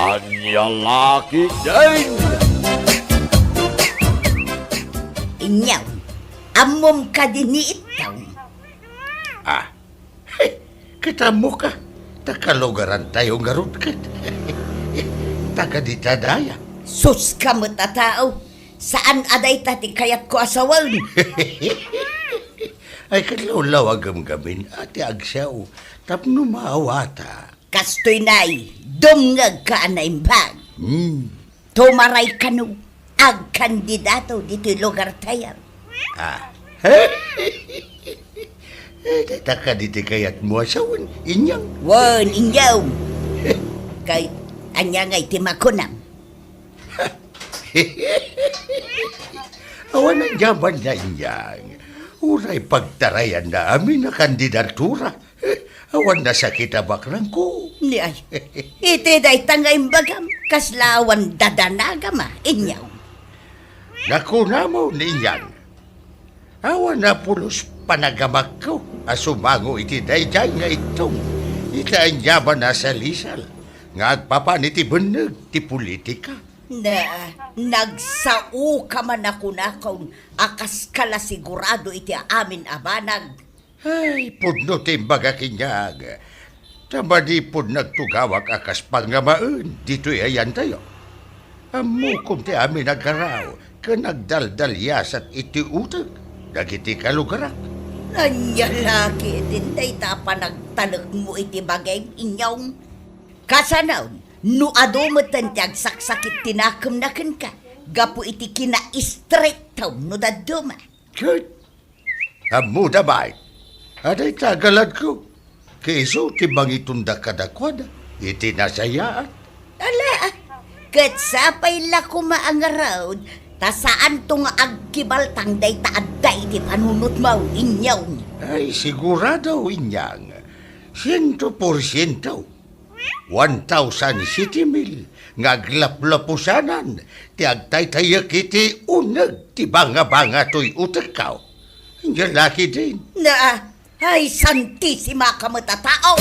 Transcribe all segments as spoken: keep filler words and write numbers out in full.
Ania la ketdin? Inyaw, ammom kadi ni Ittong? Ah, ket ammoka, ta kalugarantayo ngarud ket. Taga dita daya. Sus ka met a tao, saan a dayta ti kayatko a sawen. Ay, ket lawlawagem ngamin a ti agsao tapno maawata. Kastoy nay, dumngegka a naimbag. Hmm. Tumaray kano, agkandidato ditoy lugartayo. Ah. Eh, dayta kadi ti kayatmo a sawen, Inyang? Wen, Inyang. Kay, ania ngay ti makunam? Awan aniamanna, Inyang. Uray pagtarayanna amin a kandidatura. Awan nasakit a bakrangko. Ni ay, iti dayta nga imbagam, kasla awan dadanagam a, Inyang. Nakunam, Inyang. Awan a pulos panagamakko a sumango iti daydiay nga Ittong iti aniaman a salisal nga agpapan iti benneg ti politika. Na, nagsaoka man a kunakon a kaska la sigurado iti amin a banag. Ay, pudno ti imbagak, Inyang. Ta manipud nagtugawak a kas pangngamaen ditoy ayantayo. Ammokon ti amin a garaw ken agdaldaliasat iti utek dagiti kalugarak. Ania la ketdin dayta a panagtalekmo iti bagim, Inyong? Kasano, no adu metten ti agsaksakit ti nakemna kenka gapu iti kinaistrektom no dadduma? Ket Ammoda, bay, a dayta a galadko, ket isu ti mangitonda kadakuada iti nasayaat. Ala, ket sapay la koma a ngarud, ta saanto nga agkibaltang dayta adda iti panunotmo, Inyong. Ay, sigurado, Inyang. Siento porsiento. One thousand seven mil nga aglaplapusanan ti agtaytayek iti uneg ti bangabanga toy utekko. Ania la ketdin? Na, ay, santisima ka met a tao!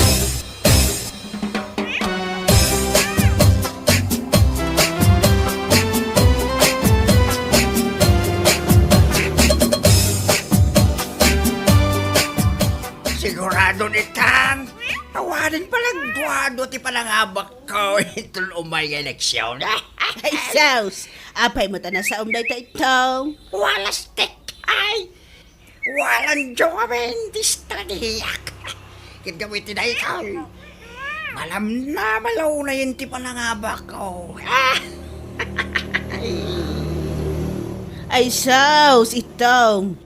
Sigurado ni Tang, awanen panagduadua ti panangabakko iton umay nga eleksion. Ay, sus! Apay met a nasaom dayta, Ittong? Walastek! Ay! Walandio amin ti estratehiak. Ket gapu iti daytoy, malamnama la unayen ti panangabakko. Ay, sus, Ittong!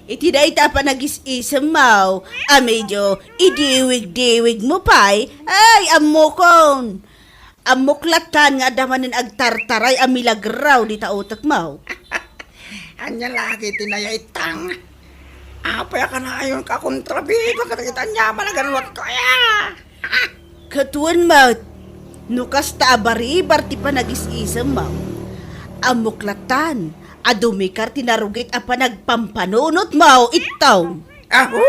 Iti dayta a panagis-isemmo a medyo idiwigdiwigmo pay, ay, ammokon! Ammok lattan nga adda manen agtartaray a milagraw dita utekmo. Ania la ketdin aya, Ittong? Apay a kanayonka a kontrabida kadagiti aniaman a ganwatko aya? Ket wen met, no kasta a baribar ti panagis-isemmo, ammok lattan a dumikar ti narugit a panagpampanunotmo, Ittong. Aho!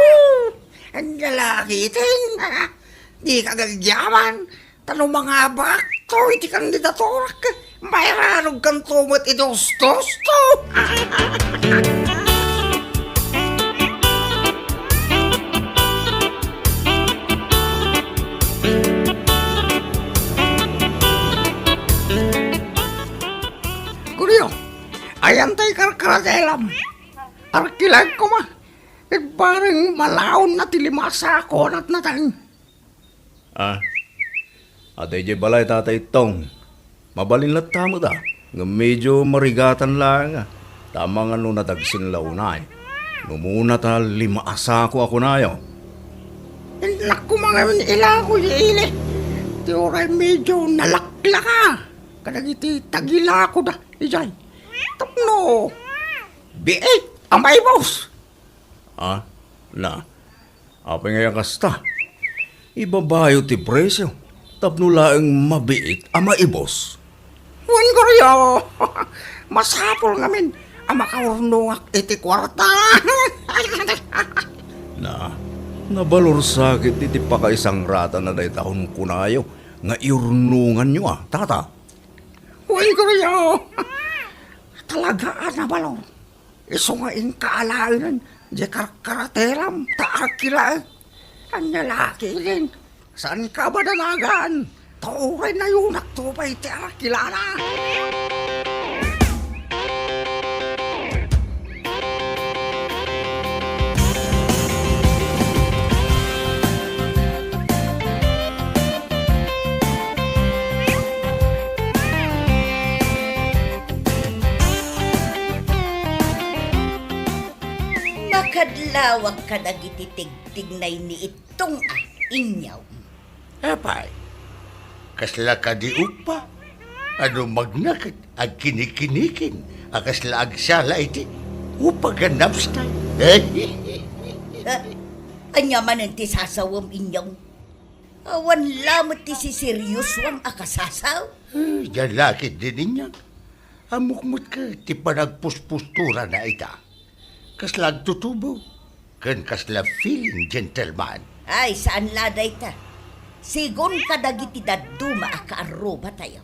Ania la ketdin? Dika gagyaman, ta no mangabakto iti kandidaturak, mairanogkanto met iti ustosto. Kunam, ayanto ti karkaratelam. Arkilan koma. Ket bareng malaonna ti lima a sako a natnateng. Ah, adda idiay balay, Tata Ittong. Mabalin latta met a, ngem medyo marigatan laeng a. Ta amangan no nadagsen la unay. No umuna ta lima a sako a kunayo. Innak koma ngamin ilako idiay ili. Ti uray medyo nalaklaka kadagiti tagilakoda idiay. Tapno biit a maibus. Ah, na. Apay ngay a kasta? Ibabayo ti presio tapno laeng mabiit a maibus. Wen, Goryo, masapul ngamin a makaurnongak iti kuarta. Na, nabalor sakit iti pakaisangratan a dayta a kunkunayo nga iurnonganyo a, tata? Uy, Goryo! Talaga a nabalor. Isu nga inka alaenen diay karkarateram ta arkilaek. Ania la ketdin? Saanka a madanagan? Ta uray nayonakto pay ti arkilana. Makadlawak kadagiti tigtignay ni Ittong a, Inyaw. Apay, kasla kadi uppa? Ano magna ket agkinikinikin a kasla agsala iti upagan napstay? Ah, ania manen ti sasawem, Inyaw? Awan la met ti siseriosoam a kasasaw? Eh, diay laketdin, Inyang. Ammok met ket ti panagpuspusturana ita. Kasla agtutubo, ken kasla feeling gentleman. Ay, saan la dayta. Sigun kadagiti dadduma a kaarrubatayo.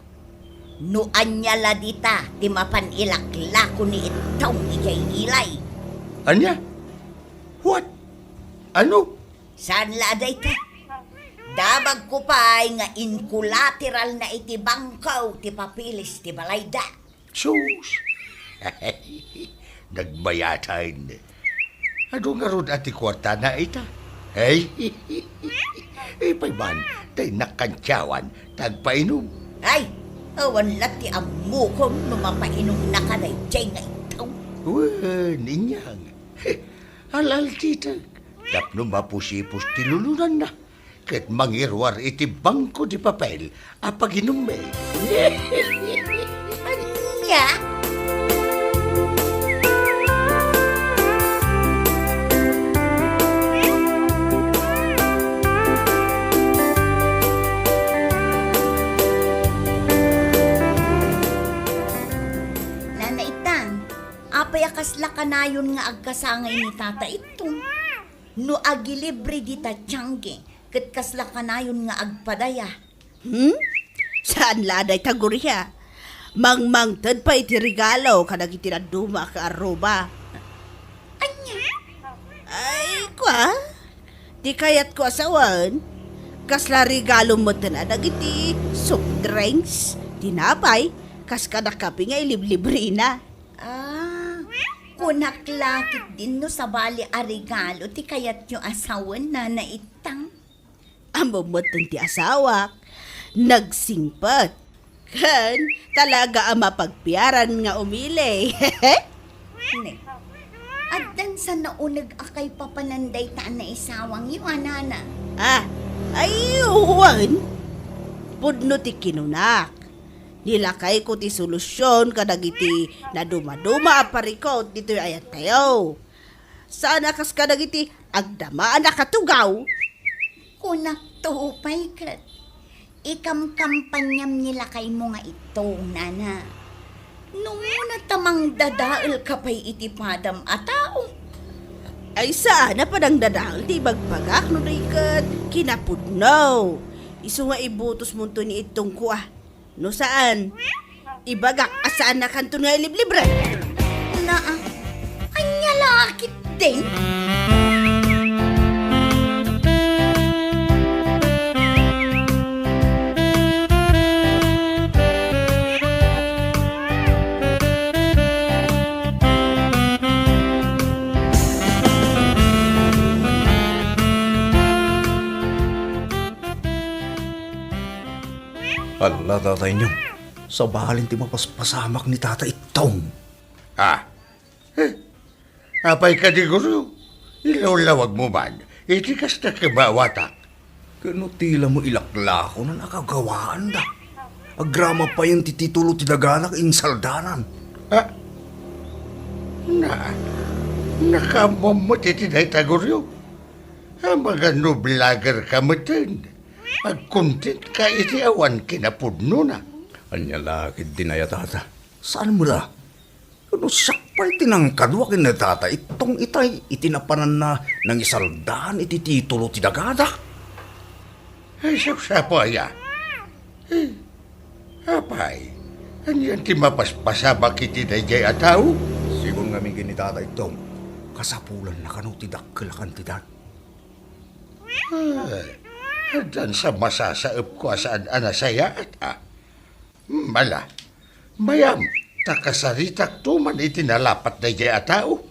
No ania la dita ti mapan ilaklako ni Ittong idiay ilay. Ania? What? Ano? Saan la dayta? Damagko pay nga inkolateralna iti bangko ti papeles ti balayda. Sus! Nagbayatan. Adu ngarud a ti kuartana ita? Ay, ipay man, tay nakantiawan, tagpainum. Ay, awan la ti ammokon no mapainumna kadaydiay nga itom. Wen, inyang. Al-altitek, tapno mapusipus ti lulunanna, ket mangiruar iti bangko ti papel a paginummi. Ania? Nana Itang, apay a kasla kanayon nga agkasangay ni Tata Itom? No agilibre dita tiangge, ket kasla kanayon nga agpadaya? Hmm? Saan la dayta, Gloria? Mangmangted pay ti regalo kadagiti dadduma a kaarruba. Ania? Ay, kua? Ti kayatko a sawen, kasla regalo metten a dagiti soft drinks, tinapay, kas kada kape nga iliblibrena. Ah, kunak la ketdin no sabali a regalo ti kayatyo a sawen, Nana Itang. Ammom metten ti asawak, nagsingpet. Ken talaga a mapagpiaran nga umili. Ne, addan sa nauneg a kaipapanan dayta a naisawangyo a, Nana? Ah, ay, wen. Pudno ti kinunak. Nilakayko ti solusion kadagiti nadumaduma a parikut ditoy ayattayo. Saan a kas kadagiti agdama a nakatugaw. Kunakto pay ket, ikamkampaniam ni lakaymo nga itom, Nana. Numona ta mangdadaelka pay iti padam a tao. Ay, saan a panangdadael ti ibagbagak no di ket kinapudno. Isu nga ibutos monto ni Ittong kua. No saan, ibagak a saannakanton nga iliblibre. Naa, ania la ketdin? Ala, Tata Inyong, sabalin ti mapaspasamak ni Tata Ittong. Ah, eh, apay kadi, Goryo? Ilawlawagmo man iti kasta kemmawatak. Ket no ti la mo ilaklakonan a kagawaanda, agraman payen ti titulo ti dagana nga insaldanan. Ah, na, nakaammoam met iti dayta, Goryo. Amangan no vlogger ka metten, agkontentka iti awan kinapudnona. Ania la ketdin aya, Tata? Saan met a? No siak pay ti nangkadua ken ni Tata Ittong itay iti napananna nangisaldan iti titulo ti dagada. Ay, sapsapo aya. Eh, apay, anian ti mapaspasamak iti daydiay a tao? Sigun ngamin ken ni Tata Itong, kasapulanna kano ti dakkel a kantidad. Ah, addan sa masasaepko a saan a nasayaat, a? Hmm, ala, mayam, ta kasaritakto man iti nalapat daydiay a tao.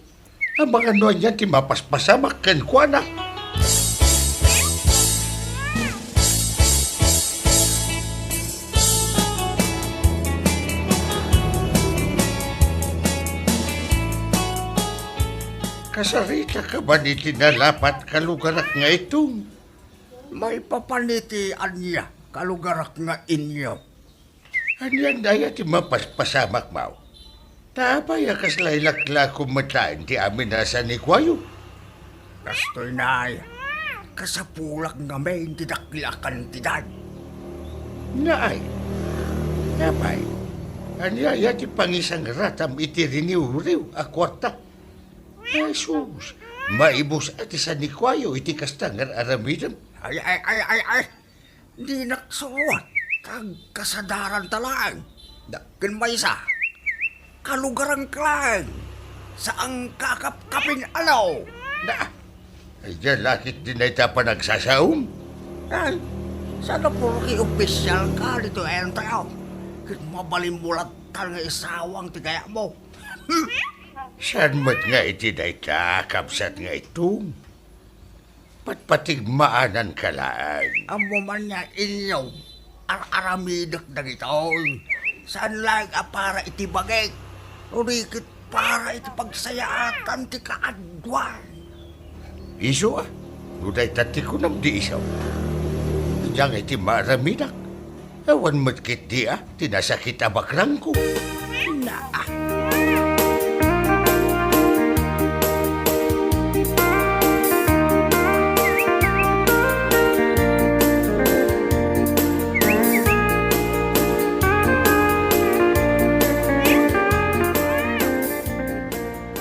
Amangan no anian ti mapaspasamak kenkuana. Kasaritak man iti nalapat, kalugarak nga Itong. Maipapan iti ania, kalugarak nga Inyo? Anian aya ti mapaspasamak, Maw? Ta apay a kasla ilaklakom met laeng ti amin a sanikuayo? Kastoy nay, kasapulak ngamin ti dakkel a kantidad. Naay, apay, ania aya ti pangisangratam iti riniwriw a kuarta? Jesus, maibus a ti sanikuayo iti kasta nga ar-aramidem. Ay, ay, ay, ay, ay! Dinak suot, agkasadaranta laeng. Da- Ken maysa, kalugaranka laeng, saanka a kapkapin-alo. Da, ay, diay laketdin dayta a panagsasaom? Ay, saan a porke opisyalka ditoy ayantay, ket mabalinmo latta nga isawang ti kayatmo. Saan met nga iti dayta, kabsat nga Itong? Patpatigmaananka laeng. Ammo man nga Inyo, ar-aramidek dagitoy. Saan laeng a para iti bagik, no di ket para iti pagsayaatan ti kaaduan. Isu a, no dayta ti kunam, di isu. Ania ngay ti maaramidak? Awan met ketdi a ti nasakit a bakrangko. Naa.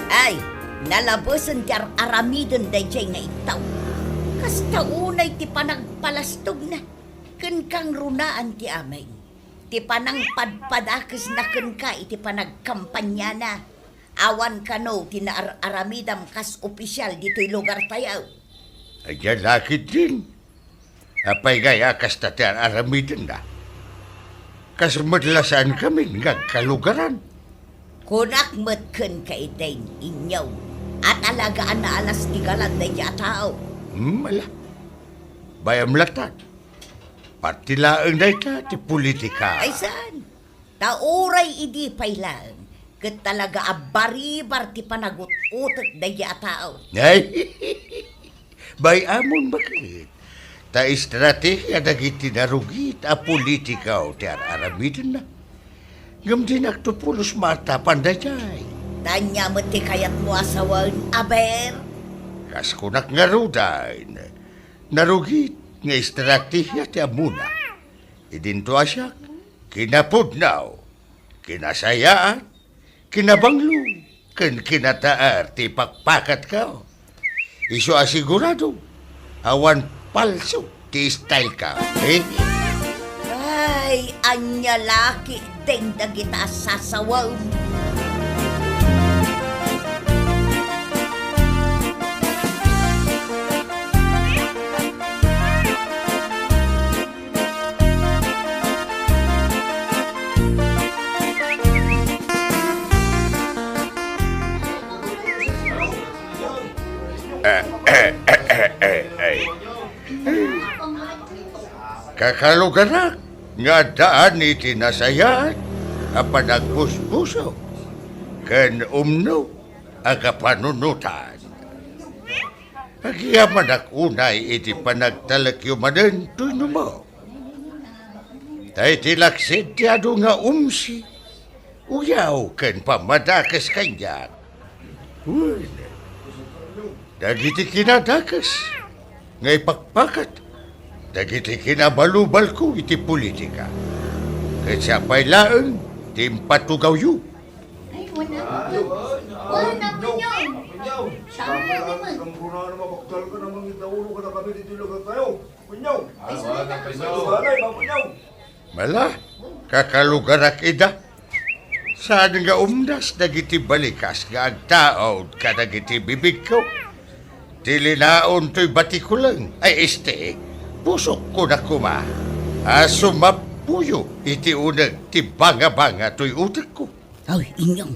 Ay, nalabesen ti ar-aramiden daydiay nga ittaw. Kasta unay ti panagpalastogna. Ken kangrunaan ti amin, ti panangpadpadakesna kenka iti panagkampaniana. Awan kano ti naar-aramidam kas opisyal ditoy lugartayo. Ania la ketdin? Apay ngay a kasta ti ar-aramidenna? Kas met la saankamin nga agkalugaran? Kunak met kenka, Itong, Inyo, a talaga a naalastigalan daydiay a tao. Hmm, ala. Bayam latta. Parti laeng dayta ti politika. Ay, saan? Ta uray idi pay laeng, ket talaga a baribar ti panagut-utek daydiay a tao. Ay, bay-amon baket. Ta estrategia dagiti narugit a politiko ti ar-aramidenna. Ngem dinakto pulos maartapan daydiay. Ania met ti kayatmo a sawen, aber? Kas kunak ngaruden, narugit nga estrategia ti ammona. Idinto a siak, kinapudno, kinasayaat, kinabanglo, ken kinataer ti pakpakatko. Isu a sigurado, awan palso ti styleko. Eh? Ay, ania la ketdin dagita a sasawem. Kakalugarak nga addaan iti nasayaat a panagbusbusor ken umno a kapanunotan. Agyamanak unay iti panagtalekyo manen toy numo. Ta iti laksid ti adu nga umsi, uyaw ken pammadakes kaniak. Wen, dagiti kinadakes nga ipakpakat dagiti kinabalubalko iti politika. Ket siak pay laeng ti impatugawyo. Ay, wen, Apo Dios. Wen, Apo Dios. Tama na naman. Ay, sorry na. Mala, kakalugarak ida. Saan nga umdas dagiti balikas nga agtaud kadagiti bibigko? Ti linaon toy batikuleng, ay este, pusokko na koma a sumappuyo iti uneg ti bangabanga toy utekko. Ay, inyong,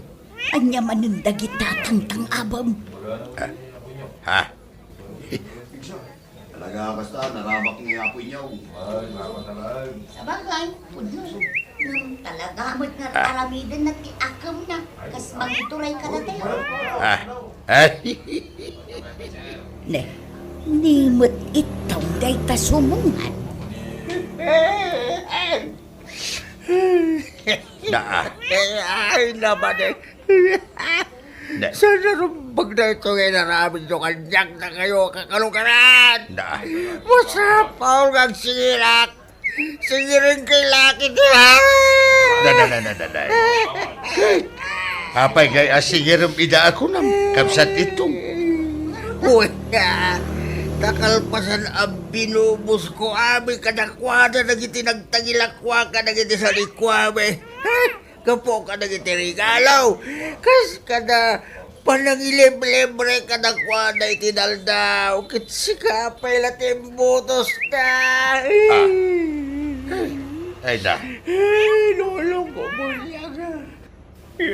ania manen dagita tangtang-abem? Ah, ha? Talaga, basta, narabak ni Apo Inyaw. Sabagay, pudno. Hmm, talaga met nga aramiden na ti akemna. Kas mangituray ka na tayo. Ah, ay. Ne, ni met itom dayta sumungan. Naa. Ay, ay, naman eh. Ne. Saan narumbag na ito nga inaramid nyo kaniak na kayo, kakalugaran? Naa. Masapul nga agsingirak. Singiring kay laki di ba? Na, na, na, na, na, na. Apay ngay a singirem ida a kunam, kabsat itong? Uy, ah, kakalpasan a binubos ko, ami, kadakuada dagiti nagtangilakua kadagiti salikuami. Gapu kadagiti regalo, kas kada panangiliblibre kadakuada iti daldaw, ket sika pay la ti imbutosta. Ah. Ay, na. Ay, lolong ko, bunyag.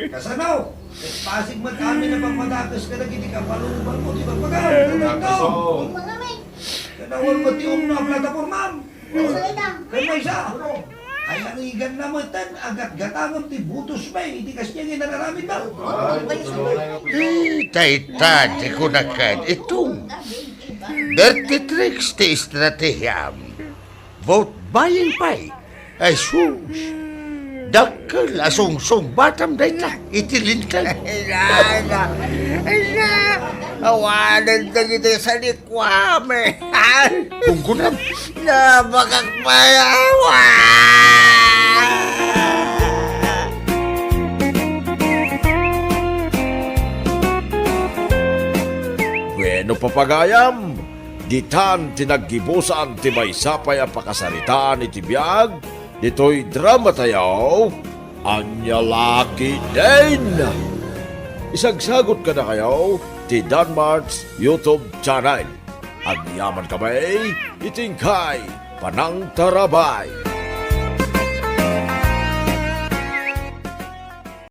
Kasano? Ket pasig met amin a pammadakes kadagiti kapalubanmo ti pagpagaw. Ay, nakaso. Mga may. Kanawan mo ti umno a platapormam. Maysa ita. Ken maysa, ay, angiganna metten a gatgatangem ti butosmi iti kasdiay nga inararamidda. Ay, dayta ti kunakan, itong dirty tricks ti estratehiam. Vote buying pay. Ay, sus. Dakkel a sungsungbatam dayta iti linteg. Ay, na, na. Ay, na. Awanen dagiti salikuami. Gunggunam. Nabakak mayawa. Bueno, papagayam, ditan ti naggibusan ti maysa pay a pakasaritaan iti biag ditoy dramatayo, Ania La Ketdin! Isagsagut kadakayo ti Danmart's YouTube channel. Agyamankami iti inkay panangtarabay.